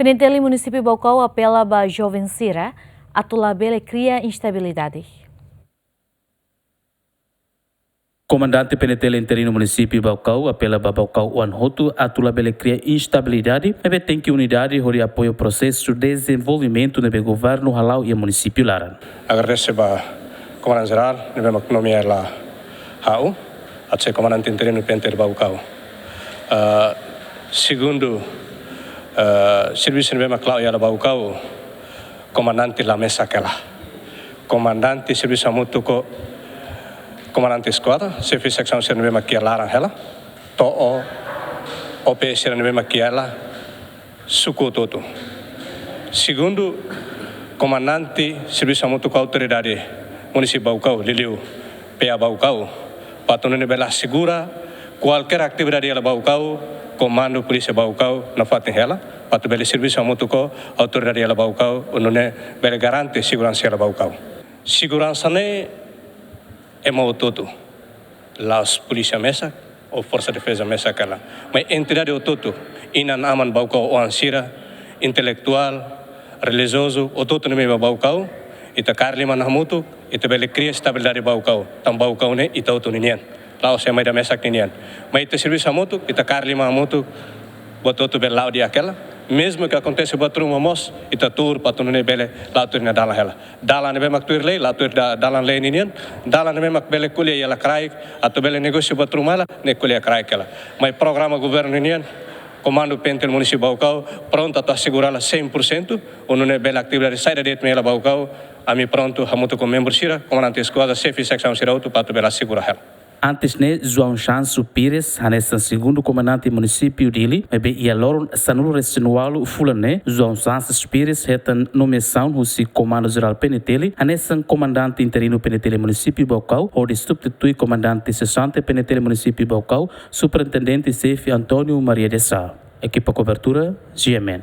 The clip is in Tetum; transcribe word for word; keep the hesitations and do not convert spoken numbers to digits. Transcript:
PNTL Munisípiu Baucau apela ba joven sira atu labele kria instabilidade. Komandante PNTL interinu Munisípiu Baucau apela ba Baucau-oan hotu atu labele kria instabilidade, maibé tenke unidade hodi apoia prosesu dezenvolvimentu ne'ebé governu hala'o iha munisípiu laran. Agradese ba Komandante Jerál ne'ebé mak nomeia hela ha'u atu sai Komandante interinu PNTL Baucau. Ah, segundu, ah, servisu ne'ebé mak la'o iha Baucau, komandante la mesak hela. Komandante servisu hamutuk ho komandante eskuadra, xefe seksaun sira ne'ebé mak iha laran hela, to'o OPS sira ne'ebé mak iha hela, suku hotu-hotu. Segundu, komandante servisu hamutuk ho autoridade Munisípiu Baucau, liuliu PA Baucau, para atu nune'e bele asegura kualkér atividade iha Baucau, Komandu Polísia Baucau nafatin hela, para atu bele servisu hamutuk ho autoridade iha Baucau, nune'e bele garante seguransa iha Baucau. Seguransa ne'e ema hotu-hotu, la'ós polísia mesak ou Forsa Defeza mesak hela. Maibé entidade hotu-hotu, inan-aman Baucau-oan sira, intelektuál, relijiozu, hotu-hotu ne'ebé iha Baucau, ita kaer liman hamutuk, ita bele kria estabilidade Baucau, tanba Baucau ne'e ita hotu ninian. La'ós ema ida mesak ninian. Maibé ita servisu hamutuk, ita kaer liman hamutuk, buat hotu bele la'o di'ak hela. Mezmu ke akontese buat ruma mós, ita tuur para atu nune'e bele la'o tuir nia dalan hela. Dalan ne'ebé mak tuir lei, la'o tuir da-, dalan lei ninian. Dalan ne'ebé mak bele ko'alia iha lokraik, atu bele negósiu buat ruma hela, ne'e ko'alia kraik hela. Maibé programa governu ninian, Komandu PNTL Munisípiu Baucau prontu atu asegura hela cem por cento, nune'e bele atividade saida de'it mak iha Baucau, ami prontu hamutuk ho membru sira, komandante eskuadra, xefe seksaun sira hotu para atu bele asegura hela. Antes ne'e, João Chanso Pires, hanesan segundu komandante Munisípiu Dili, maibé iha loron sanulu-resin-ualu fulan ne'e, João Chanso Pires hetan nomeasaun husi Komandu Jerál PNTL, hanesan komandante interinu PNTL Munisípiu Baucau, hodi substitui komandante sesante PNTL Munisípiu Baucau, Superintendente Xefe António Maria de Sá. Ekipa kobertura, GMN.